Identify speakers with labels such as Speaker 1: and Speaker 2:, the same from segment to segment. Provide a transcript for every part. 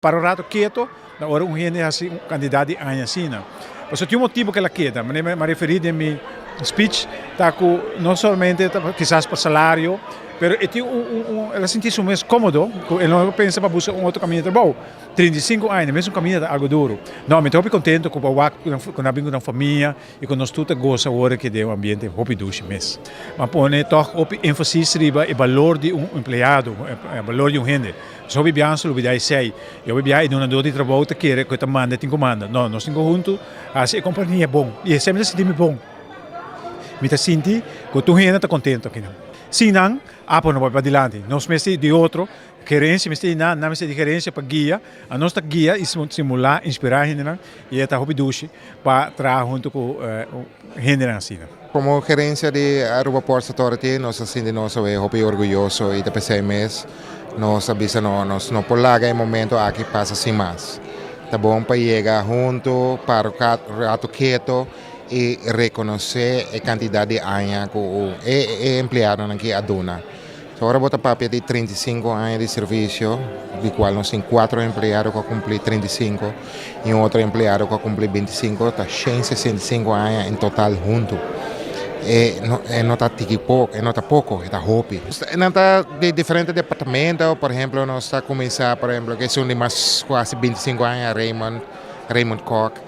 Speaker 1: Para un rato keto, na ora un hende hasi un kantidat di aña asina. Pasobra tin un motibu ku el a keda. Manera mi a referí den mi speech ta ku no solamente ta kisas pa salario, pero e tin un un el a sinti su mes kómodo ku el no a pensa pa buska un otro kaminda di trabou. 35 aña na mesun kaminda ta algu duru. No, mi ta hopi kontento ku pa wak ku nan a bin ku nan famia i ku nos tur ta gosa awor aki den un ambiente hopi dushi mes. Mi a pone tòg hopi énfasis riba e balor di un empleado, e balor di un hende. Nos hopi biaha nos ta lubida esei. I hopi biaha e dunador di trabou ta kere ku e ta manda e tin ku manda. No, nos tin ku huntu hasi e kompania bon. I esei mi ta sinti mi bon. Mi ta sinti ku tur hende ta kontento akinan. Sin nan, apo no por bai padilanti. Nos mester di otro, gerensia mester di nan, nan mester di gerensia pa guia. Anos ta guia i stimulá, inspirá hendenan i e ta hopi dushi pa traha huntu ku hendenan asina.
Speaker 2: Komo gerensia di Aruba Ports Authority nos ta sinti nos awe hopi orguyoso i ta p'esei mes nos a bisa no nos no por laga e momento aki pasa sin mas. Ta bon pa yega huntu, para un rato keto i rekonosé e kantidat di aña ku e empleadonan aki a duna. So ora bo ta papia di 35 aña di servisio, di kual nos tin kuatro empleado ku a kumpli 35 i un otro empleado ku a kumpli 25, ta 165 aña en total huntu. E no e no ta tiki poko, e no ta poko, e ta hopi. Nan ta di diferente departamento, por ehemplo nos ta kuminsá por ehemplo ku esun di mas kuasi 25 aña Raymond, Raymond Kok.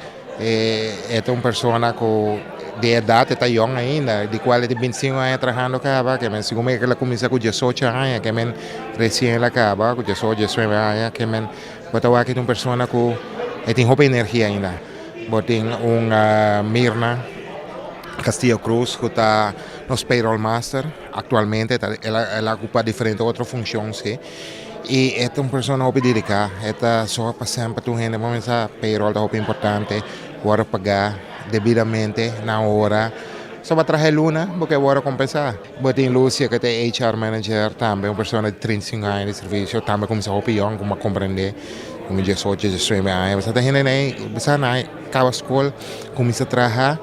Speaker 2: E ta un persona ku di edat e ta yòn ainda, di kual e tin 25 aña trahando kaba, ke men segun mi el a kuminsá ku 18 aña, ke men resien el a kaba ku 18, 19 aña, ke men bo ta wak e ta un persona ku e tin hopi energia ainda. Bo tin un Mirna Castillo Cruz ku ta nos payroll master aktualmente, el a okupa diferente otro funshon si. Y e ta un persona hopi dedica, e ta zorg pa semper tur hende por mesa payroll ta hopi importante, worde paga debidamente na ora. So bo traha e luna bo ke worde compensa. Bo tin Lucia ke ta e HR manager tambe un persona di 35 aña di servicio tambe cuminsa hopi yong como a comprende como 18, 19 aña. Bo sa ta hende nan bo sa nan caba school cuminsa traha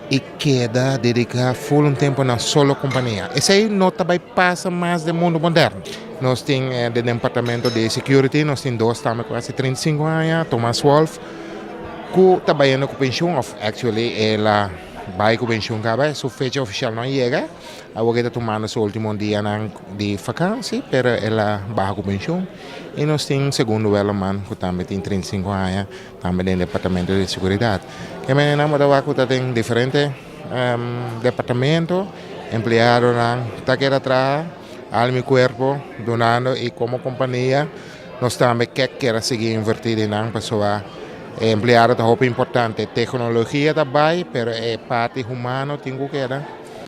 Speaker 2: y keda dedica full un tempo na solo compania. Esey no ta bay pasa mas den mundo moderno. Nos tin den departamento di security nos tin dos tambe cu haci 35 aña, Thomas Wolf cu ta bayendo cu pensioen of actually el a bay cu pensioen caba, su fecha oficial no a yega, awor e ta tumando su ultimo dianan di vakantie pero el a baha cu pensioen. Y nos tin Segundo Wellerman cu tambe tin 35 aña tambe den departamento di seguridad. Ke manera bo ta wak cu ta den diferente departamento, empleadonan ta keda traha alma y cuerpo dunando y como compania nos tambe ke keda sigui inverti den nan pasobra e empleado ta hopi importante. Tecnologia ta bay pero e parti humano tin cu keda.